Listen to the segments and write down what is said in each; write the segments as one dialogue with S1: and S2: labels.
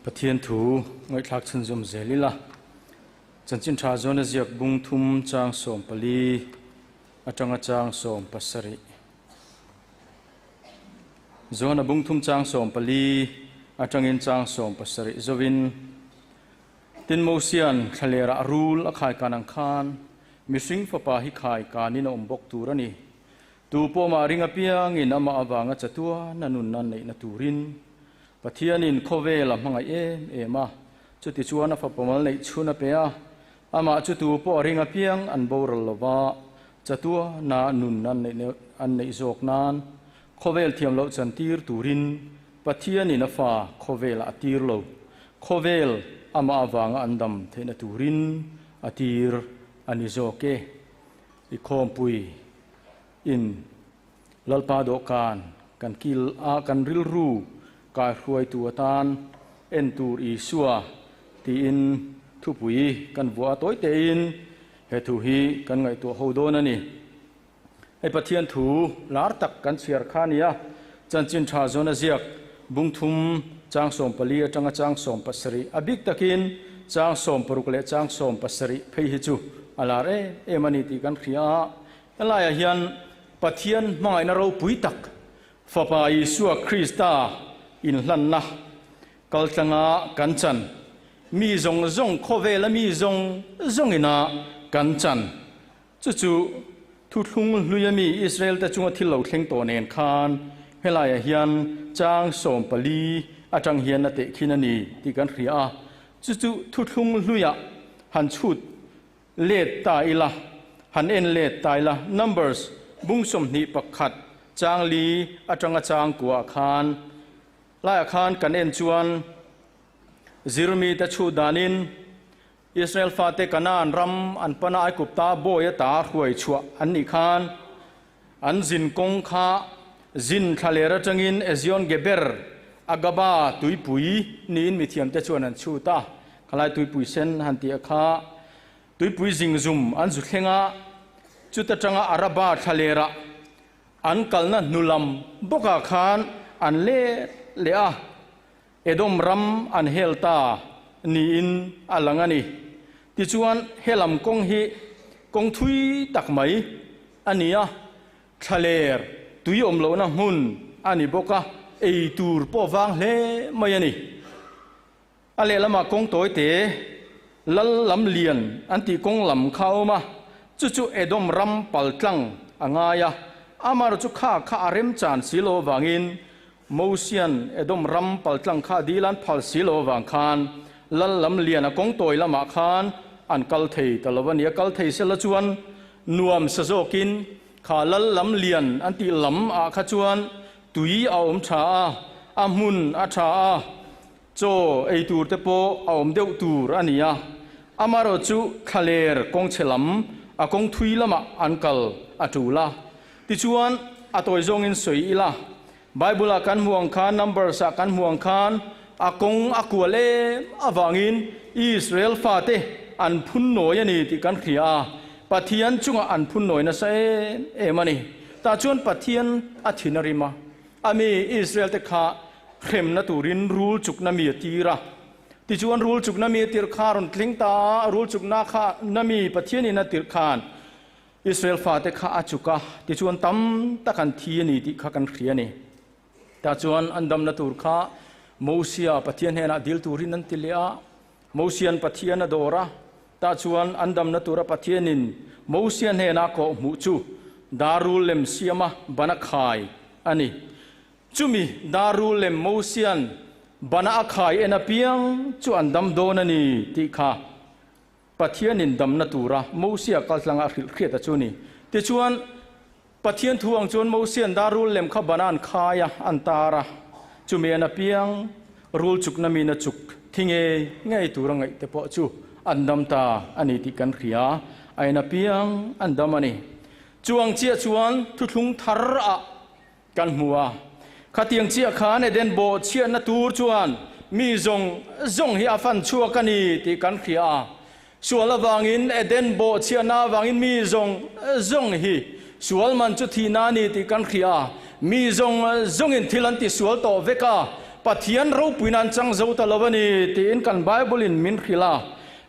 S1: Pathian thu ngaihthlak chhunzawm zel ila, Chanchin Tha Zawna ziak bung thum chang 14 atanga chang 17. Zawna bung thum chang 14 atangin chang 17 zovin, Tin Mosian thlalera rul a khai kan ang khan mihring fapa hi khai kanin a awm bawk tur a ni. Tu pawh mah ring apiangin amah avanga chatuan a nunna neihna turin Pathianin khawvel a hmangaih em em a, chutichuan a fapa mal neih chhun a pe a, amah chu tu pawh a ring apiang an boral lova chatuana nun an neih zawk nan khawvel thiam loh chantir turin Pathianin a fa khawvelah a tir lo, khawvel amah avanga an dam theihna turin a tir a ni zawk e. I khawmpui in Lalpa dawhkan kan kil a kan rilru kaihruaitu atan en tur Isua tiin thupui kan vuah a tawi tein he thu hi kan ngaihtuah ho dawn a ni. Hei Pathian thu lar tak kan chhiar kha a ni a, Chanchin Tha Zawna ziak bung thum chang 14 atanga chang 17 a bik takin chang 16 leh chang 17 phei hi chu a lar em em a ni tih kan hria a. Helaiah hian Pathian hmangaihna ropui tak Fapa Isua Krista inhlanna kaltlanga kan chan, mi zawng zawng khawvela mi zawng zawngina kan chan, chu chu thuthlung hluia mi Israel-te chunga thil lo thleng tawh nen khan helaiah hian chang 14 atang hian a tehkhin a ni tih kan hria a. Chu chu thuthlung hluiah han chhut let ta ila, han en let ta ila, Numbers bung 21 chang li atanga chang kuah khan laiah khan kan en chuan zirmi te chhut danin Israel fate Kanaan ram an pana Aigupta bawi ata hruai chhuah an nih khan an zin kawng kha zin thlaler atangin Ezion Geber Agaba tuipui niin mithiamte chuan an chhut a, khalai tuipui sen han tih a kha tuipui zingzum an zu thleng a, chuta tanga Araba thlalerah an kalna hnulam bawkah khan an let leh a. Edom ram an hel ta niin a lang a ni. Tichuan, helam kawng hi kawng thui tak mai a ni a, thlaler tui awm lohna hmun a ni bawk a, ei tur pawh vang hle mai a ni. A lehlamah kawng tawi te lal lam lian an tih kawng lam kha a awm a, chu chu Edom ram paltlang a ngai a, amaherawhchu kha kha a remchan si lo avangin Mosian Edom ram paltlang kha dil an phal si lo avang khan lal lam lian a kawng tawi lamah khan an kal thei ta lo a ni. A kal thei sela chuan nuam sa zawkin kha lal lam lian an tih lam ah kha chuan tui a awm tha a, a hmun a tha a, chaw ei tur te pawh a awm deuh tur a ni a. Amaherawhchu thlaler kawng chhe lam a kawng thui lamah an kal a tul a. Tichuan a tawi zawngin sawi ila, Bible-ah kan hmuh ang khan, Numbers-ah kan hmuh ang khan, a kawng a kual em avangin Israel fate an phun nawi a ni tih kan hria a, Pathian chungah an phun nawi nasa em em a ni. Tah chuan Pathian a thin a rim a, a mi Israel-te kha hremna turin rul chukna mi a tir a. Tichuan rul chukna mi a tirh kha a rawn tling ta a, rul chukna kha na mi Pathianin a tirh khan Israel fate kha a chuk a, tichuan tam tak an thi a ni tih kha kan hria a ni. Tah chuan an damna tur kha Mosia Pathian hnenah dil turin an ti leh a, Mosian Pathian a dawr a, tah chuan an damna tura Pathianin Mosia hnenah kawh hmuh chu darul lem siama bana khai a ni. Chumi darul lem Mosian bana a khai en apiang chu an dam dawn a ni tih kha Pathianin damna tura Mosia kaltlanga a hrilh hriat a chu ni. Tichuan, Pathian thu ang chuan Mosian dar rul lem kha bana an khai a, an tar a. Chumi an apiang rul chukna min a chuk thi ngei ngei tura ngaih te pawh chu an dam ta a ni tih kan hria. A en apiang an dam a ni. Chuang chiah chuan thuthlung thar ah kan hmu a. Khatiang chiah khan Eden bawh chhiatna tur chuan mi zawng zawng hi a fan chhuak a ni tih kan hria a. Sual avangin Eden bawh chhiatna avangin mi zawng zawng hi sual man chu thihna a ni tih kan hria a. Mi zawng zawngin thil an ti sual tawh vek a. Pathian ropuina an chang zo ta lo a ni tiin kan Bible-in min hrilh a.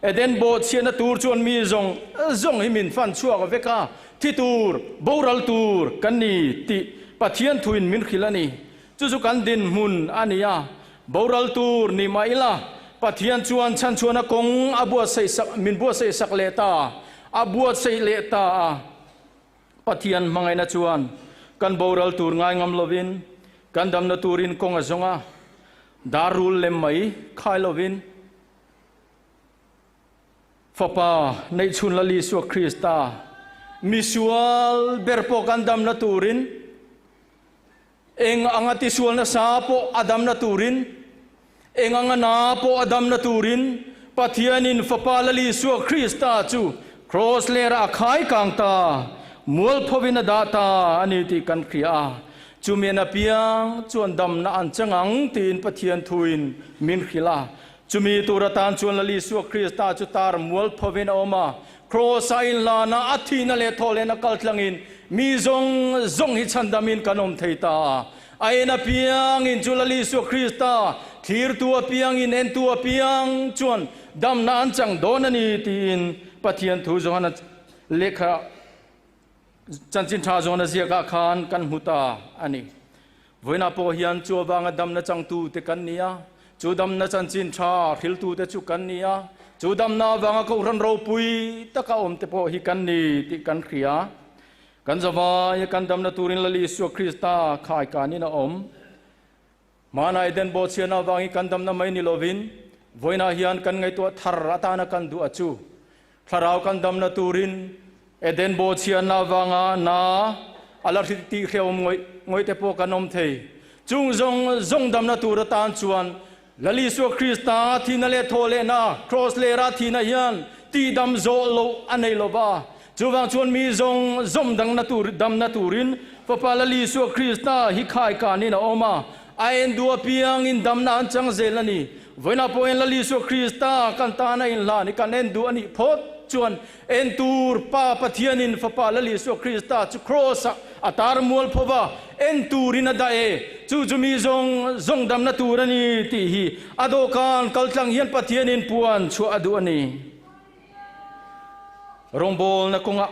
S1: Eden bawhchhiatna tur chuan mi zawng zawng hi min fan chhuak vek a, thi tur, boral tur kan ni tih Pathian thuin min hrilh a ni. Chu chu kan dinhmun a ni a, boral tur ni mah ila, Pathian chuan chhanchhuahna kawng a buatsaih sak, min buatsaih sak leh ta, a buatsaih leh ta a. Pathian hmangaihna chuan kan boral tur ngai ngam lovin, kan damna turin kawng a zawng a, dar rul lem mai khai lovin, Fapa neihchhun Lal Isua Krista, misual ber pawh kan damna turin, eng anga tisual nasa pawh a damna turin, eng anga na pawh a damna turin, Pathianin Fapa Lal Isua Krista chu Kraws lerah a khai kang ta, mualphovin a dah ta a ni tih kan hria a. Chumi an apiang chuan damna an chang ang tiin Pathian thuin min hrilh a. Chumi tur atan chuan Lal Isua Krista chu tar mualphovin a awm a, Kraws-a inlana a thihna leh thawhlehna kal tlangin mi zawng zawng hi chhandamin kan awm thei ta a. A en apiangin chu Lal Isua Krista thlirtu apiangin entu apiang chuan damna an chang dawn a ni tiin Pathian thu Johana lehkha Chanchin tha zawn a ziakah khan kan hmu ta a ni. Vawiinah pawh hian chu avanga damna changtute kan ni a, chu damna chanchin tha hriltute chu kan ni a, chu damna avanga Kohhran ropui taka awmte pawh hi kan ni tih kan hria. Kan zavaia kan damna turin Lal Isua Krista khaikanin a awm. Hmanah Eden bawhchhiahna avangin kan damna mai ni lovin, vawiinah hian kan ngaihtuah thar atana kan duh a chu. Thlarau kan damna turin Eden bawhchhiahna avanga na a la hrilh tih hrehawm ngawih ngawih te pawh kan awm thei. Chung zawng zawng damna tur atan chuan Lal Isua Krista thihna leh thawhlehna, Kraws lera thihna hian tihdam zawh loh a nei lo va. Chuvang chuan mi zawng zawm dangna tur damna turin Fapa Lal Isua Krista hi khai kanin a awm a, a en duh apiangin damna an chang zel a ni. Vawiinah pawh hian Lal Isua Krista kan tan a inhlan hi kan en duh a nih phawt chuan en tur Pa Pathianin Fapa Lal Isua Krista chu Kraws-ah a tar mual pho va, en turin a dah e. Chu chu mi zawng zawng damna tur a ni tih hi a dawhkan kaltlang hian Pathianin puan chhuah a duh a ni. Rawngbawlna kawngah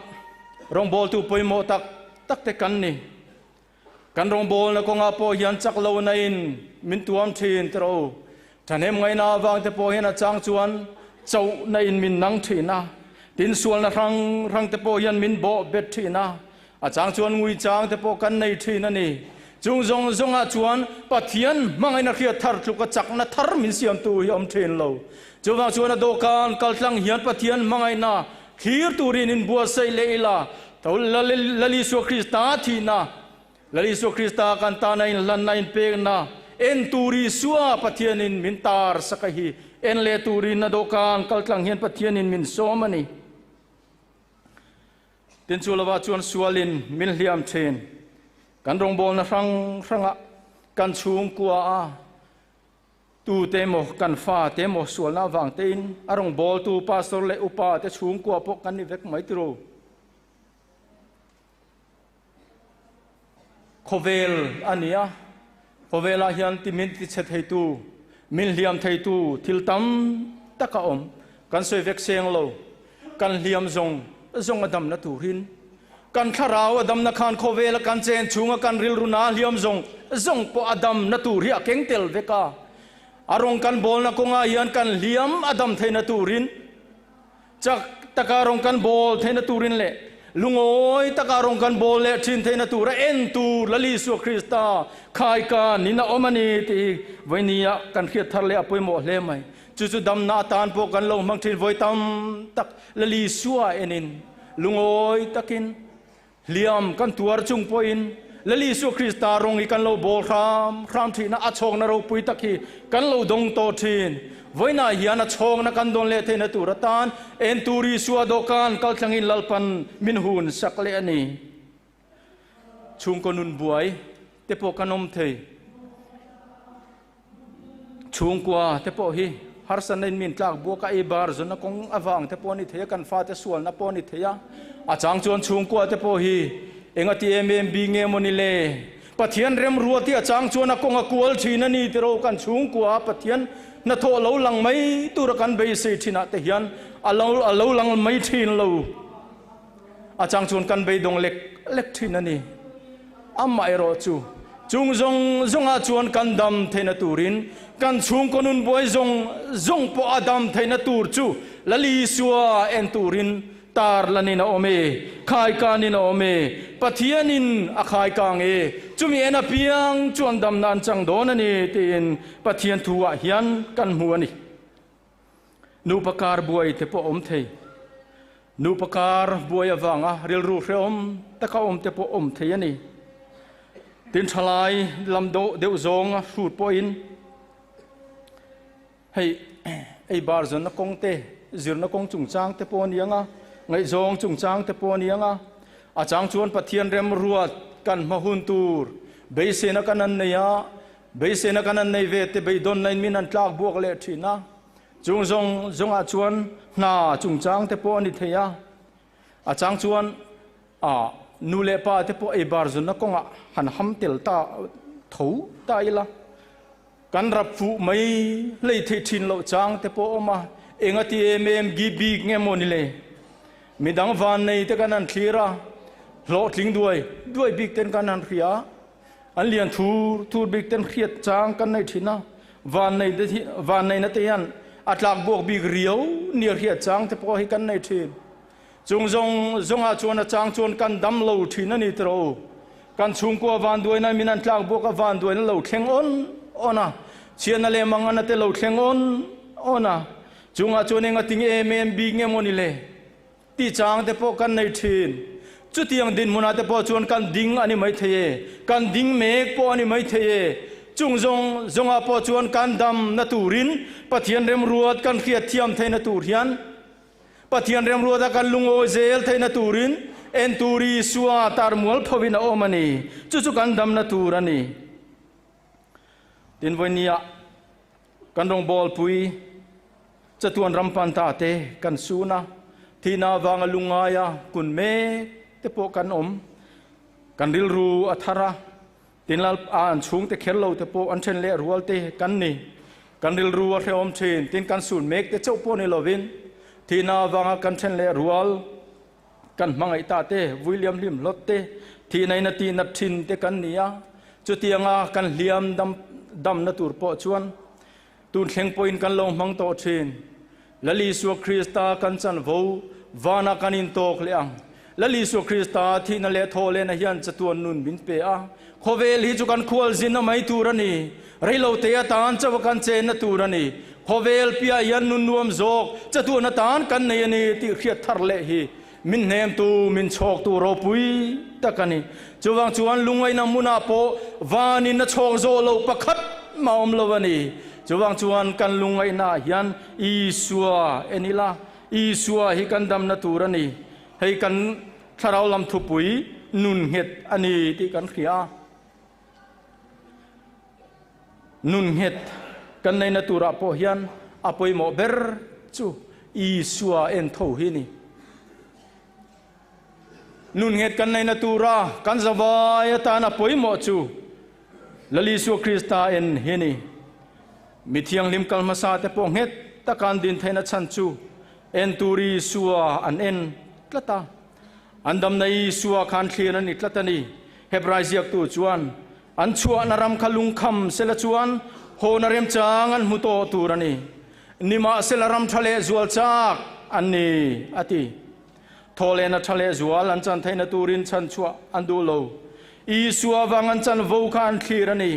S1: rawngbawltu pawimawh tak tak te kan ni. Kan rawngbawlna kawngah pawh hian chak lohna in min tuam thin tiraw u. Thahnem ngaihna avang te pawh hian a chang chuan chauhna in min nang thin a, tin sualna hrang hrang te pawh hian min bawh bet thin a, a chang chuan ngui chang te pawh kan nei thin a ni. Chung zawng zawngah chuan Pathian hmangaihna hriat thar tluka chakna thar min siamtu hi a awm thin lo. Chuvang chuan a dawhkan kaltlang hian Pathian hmangaihna thlir turin inbuatsaih leh ila, tho Lal Isua Krista thihna, Lal Isua Krista kan tana inhlanna inpekna, en tur Isua Pathianin min tar sak a hi en leh turin a dawhkan kaltlang hian Pathianin min sawm a ni. Tin chu lovah chuan sualin min hliam thin. Kan rawngbawlna hrang hrangah kan chhungkua a tu te emaw kan fa te emaw sualna avang tein a rawngbawltu pastor leh upa te chhungkua pawh kan ni vek mai tiro. Khawvel a ni a, khawvelah hian ti min tichhe theitu, min hliam theitu thil tam tak a awm. Kan sawi vek seng lo, kan hliam zawng zawng a damna turin, kan thlarau a damna khan khawvela kan chen chhunga kan rilru na hliam zawng zawng pawh a damna tur hi a keng tel vek a. A rawng kan bawlna kawngah hian kan hliam a dam theihna turin, Chak taka rawng kan bawl theihna turin leh lungawi taka rawng kan bawl leh thin theihna tura en tur Lal Isua Krista khaikan in a awm a ni tih hi vawinia kan hriat thar leh a pawimawh hle mai. Chu chu damna atan pawh kan lo hmang thin vawi tam tak Lal Isua enin lungawi takin Hliam kan tuar chung pawhin Lal Isua Krista rawng hi kan lo bawl hram hram thin a, a chhawkna ropui tak hi kan lo dawng tawh thin. Vawiinah hian a chhawkna kan dawn leh theihna tur atan entur Isua dawhkan kalthlangin Lalpan min hun sak leh a ni. Chhungkaw nun buai te pawh kan awm thei. Chhungkua te pawh hi harsatna in min tlak buak a, ei bar zawnna kawng avang te pawh a ni thei a, kan fate sualna pawh a ni thei a. A chang chuan chhungkua te pawh hi enga ti em em bi nge maw ni le? Pathian remruati a chang chuan a kawng a kual thin a ni tiro kan chhungkua Pathian hnathawh lo lang mai tura kan beisei thinah te hian a lo a lo lang mai thin lo. A chang chuan kan beidawng lek lek thin a ni. Amaherawh chu, chung zawng zawngah chuan kan dam theihna turin kan chhungkaw nun buai zawng zawng pawh a dam theihna tur chu Lal Isua en turin tar lanin a awm e, khaikanin a awm e, Pathianin a khaikang e, chumi en apiang chuan damna an chang dawn a ni tiin Pathian thu-ah hian kan hmu a ni. Nupa kar buai te pawh awm thei. Nupa kar buai avanga rilru hrehawm taka awm te pawh awm thei a ni. Tin thalai lam deuh zawnga hrut pawhin hei ei bar zawnna kawng te, zirna kawng chungchang te pawh a ni ang a, ngaihzawng chungchang te pawh a ni ang a, a chang chuan Pathian remruat kan hma hun tur beiseina kan an nei a, Beiseina kan an nei ve te beidawnna in min an tlak buak leh thin a, chung zawng zawngah chuan hna chungchang te pawh a ni thei a, a chang chuan a nu leh pa te pawh ei bar zunna kawngah han ham tel ta tho ta ila, kan rap fuh mai hlei theih thin loh chang te pawh a awm a, enga ti em em gi bik nge maw ni le? Midang vannei te kan han thlir a, hlawhtling duai duai bik ten kan han hria a. An lian thur thur bik ten hriat chang kan nei thin a, vannei te hi vanneihna te hian a tlak buak bik riau nia hriat chang te pawh hi kan nei thin. Chung zawng zawngah chuan a chang chuan kan dam lo thin a ni tiraw u. Kan chhungkua vanduaina min an tlak buak a vanduaina lo thleng awn awn a, chhiatna leh mangana te lo thleng awn awn a, chungah chuan eng a ting em em bik nge maw ni le? Tih chang te pawh kan nei thin. Chutiang dinhmunah te pawh chuan kan ding a ni mai thei e, kan ding mek pawh a ni mai thei e. Chung zawng zawngah pawh chuan kan damna turin Pathian remruat kan hriat thiam theihna tur hian Pathian remruata kan lungawi zel theihna turin entur Isua tarmual phovin a awm a ni. Chu chu kan damna tur a ni. Tin vawinia kan rawngbawlpui chatuan ram pan ta te kan sun a, thihna avanga lungngaia kun mek te pawh kan awm. Kan rilru a thar a, tin lal a an chhungte kher lo te pawh an then leh rual te kan ni. Kan rilru a hrehawm thin, tin kan sun mek te chauh pawh ni lovin thihna avanga kan then leh rual Kan hmangaih ta te, William hlim hlawt te, thihnain a tihnat thin te kan ni a, chutianga kan hliam dam damna tur pawh chuan tun thleng pawhin kan lo hmang tawh thin. Lal Isua Krista kan chanvo vanah kan intawk leh ang. Lal Isua Krista thihna leh thawhlehna hian chatuan nun min pe a, khawvel hi chu kan khualzinna mai tur a ni. Reilote atan chauh a kan chenna tur a ni. Khawvel piah hian nun nuam zawk chatuan atan kan nei a ni tih hriat thar leh hi min hnemtu, min chhawktu ropui tak a ni. Chuvang chuan lungaihna hmunah pawh vanin a chhawk zawh loh pakhat mah awm lo a ni. Chuvang chuan kan lungaihnaah hian Isua en ila, Isua hi kan damna tur a ni. Hei kan thlarau lam thupui nun nghet a ni tih kan hria a. Nun nghet kan neihna turah pawh hian a pawimawh ber chu Isua en tho hi a ni. Nun nghet kan neihna tura kan zavai atan a pawimawh chu Lal Isua Krista en hi a ni. Mi thianghlim kal hmasa te pawh nghet taka an din theihna chhan chu en tur Isua an en tlat a. An damna Isua khan thlir a ni tlat a ni. Hebrai ziaktu chuan, An chhuahna ram kha lungkham sela chuan hawna remchang an hmu tawh tur a ni. Nimahsela ram tha leh zual chak an ni, a ti. Thawhlehna tha leh zual an chan theihna turin chhan chhuah an duh lo. Isua vang an chanvo kha an thlir a ni.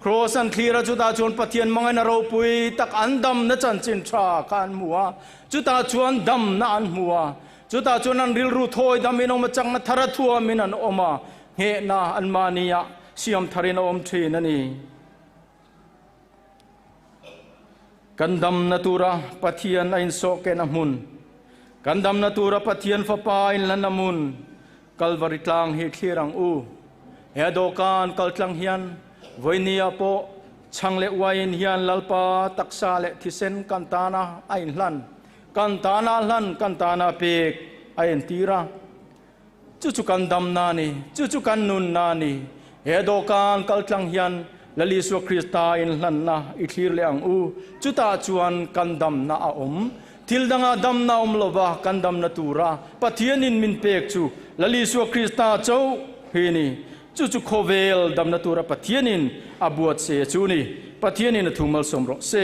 S1: Kraws an thlir a, chutah chuan Pathian hmangaihna ropui tak an damna chanchin tha kha an hmu a, chutah chuan damna an hmu a. Chutah chuan an rilru thawi damin awm a, chakna thar a thuamin an awm a, nghehna anmahniah siam tharin a awm thin a ni. Kan damna tura Pathian a insawhkehna hmun, kan damna tura Pathian Fapa a inlanna hmun, Kalvari tlang hi thlir ang u. He dawhkan kal tlang hian vawinia pawh chhang leh uaiin hian Lalpa taksa leh thisen kan tana a inhlan. Kan tana hlan, kan tana pek a entir a. Chu chu kan damna a ni, chu chu kan nunna a ni. He dawhkan kaltlang hian Lal Isua Krista inhlanna i thlir leh ang u. Chutah chuan kan damna a awm. Thil dangah damna awm lova kan damna tura Pathianin min pek chu Lal Isua Krista chauh hi ni. Chu chu khawvel damna tura Pathianin a buat se chu ni. Pathianin a thu malsawm rawh se.